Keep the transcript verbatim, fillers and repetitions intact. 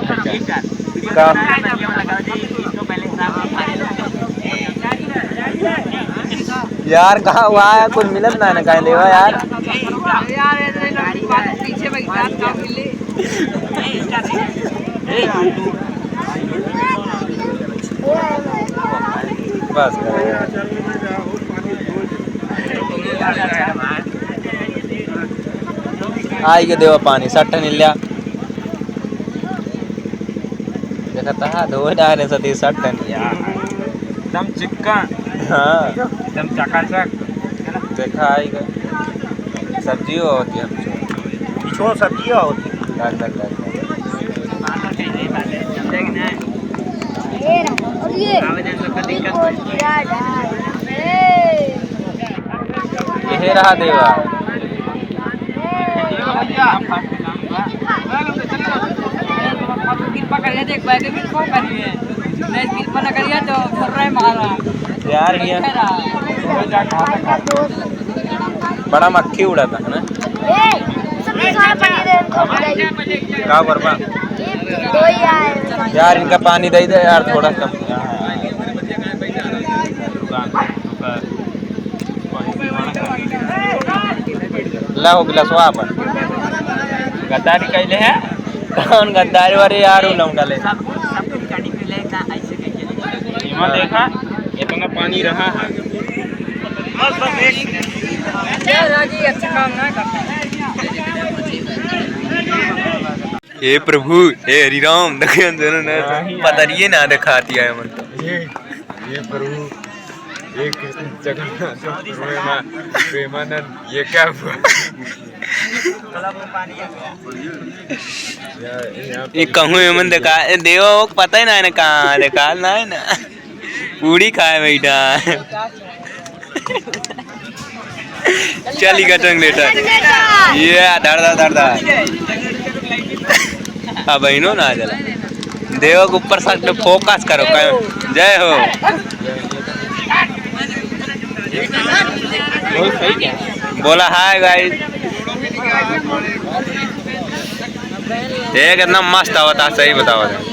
का? यार, कहाँ हुआ है? कुछ मिलत ना है ना, कहीं देवा यार। पीछे बैठा था, मिले। बस कर। आई के देवा पानी, सट्ठ नील्या। देखा था, धोए डाले सती सट्ठ नील्या। एकदम चिक्कन। हाँ। एकदम चकाचक। देखा, आई के सब्जियो होती है। इसको सब्जियो होती है। लग, लग, लग, लग। यही रहा देवा। कृपा करिए, देख, बैठे भी खूब करिए। नहीं, कृपा ना करिए तो छोड़ रहे महाराज। यार, ये बड़ा मक्खी उड़ा था, है ना? ए, सब सारा पानी दे, इनको पिलाई। का करबा? ये दो ही आए। यार, इनका पानी दे दे यार, थोड़ा कम। ला हो गिलासवा अपन। गद्दारी कैले है? कौन गद्दारी वाले यार, उ लौंडा ले। इमा देखा, इतना पानी रहा है। हे प्रभु, हे हरि राम, देखिए दोनों ने पतरिये ना दिखाती है मन तो। हे, हे प्रभु, हे कृष्ण जगन्नाथ, प्रेमा-, प्रेमानंद, ये क्या हुआ? ये कहूँ एमन देखा, ए, देवा वो पता ही ना है ना कहाँ देखा, ना है ना। पूड़ी खाए बैठा। चल, ई का translator। ये धर, धर, धर, धर। अब इनो ना आ जाला। देवा के ऊपर से focus करो, कहो, "जय हो।" बोला, "Hi guys।" एक एकदम मस्त आवता, सही बताओ।